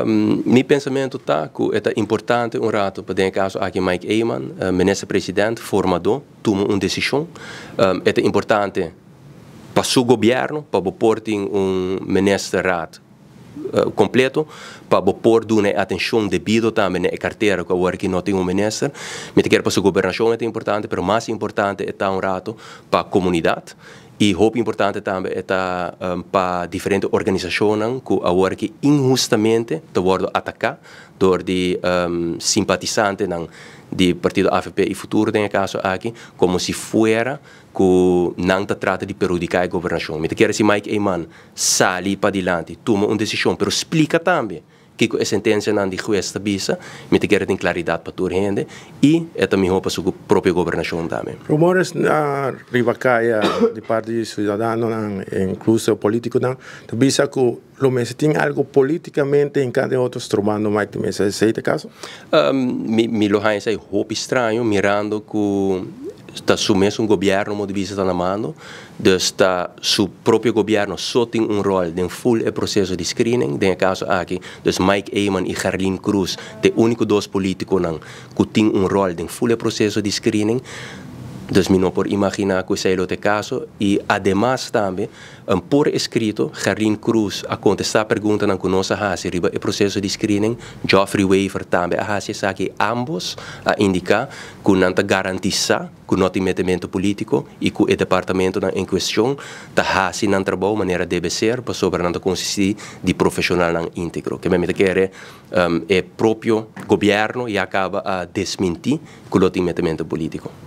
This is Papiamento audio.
Mi pensamento ta cu ta importante un rato pa den caso aki Mike Eman, minister-president, formador, tuma un decision. Ta importante pa su gobierno, pa por tin un ministerraad completo, pa por duna atencion debido tambe na cartera cu awor cu no tin un minister. Mi kier pa su gobernacion ta importante, pero mas importante ta un rato pa comunidad. Y hopi importante tambe ta pa diferente organisacion cu awor cu inhustamente ta wordo ataca door di simpatisantenan di partido AVP y Futuro den caso aki, como si fuera cu nan ta trata di perhudica e gobernacion. Mi kier si Mike Eman sali pa dilanti, tuma un decision, pero splica tambe cu e sentencia nan di hues ta bisa, mi kier tin claridad pa tur hende y e tambe pa su propio gobernacion tambe. Rumores na riba caya di parti di ciudadano, incluso politico, ta bisa cu lo mes tin algo politicamente en cada otro strobando Mike de Meza. Esey ta e caso? Mi lo haya hopi straño mirando cu ta su mes gobierno di bisa ta na mando, dus ta su propio gobierno so tin un rol den full e proceso di screening, den caso aki, dus Mike Eman y Gerlien Croes, e unico dos politiconan cu tin un rol den full e proceso di screening. Dus mi no por imagina cu esey ta e caso. Y ademas tambe, por escrito, Gerlien Croes a contesta preguntanan cu nos a haci riba e proceso di screening, Geoffrey Wever tambe a haci esaki, ambos a indica cu nan ta garantisa cu no tin metemento politico y cu e departamento en cuestion ta haci nan trabou manera debe ser, pasobra nan ta consisti di profesionalnan integro. Kiermen mi kier e propio gobierno ya caba a desmenti cu lo tin metemento politico.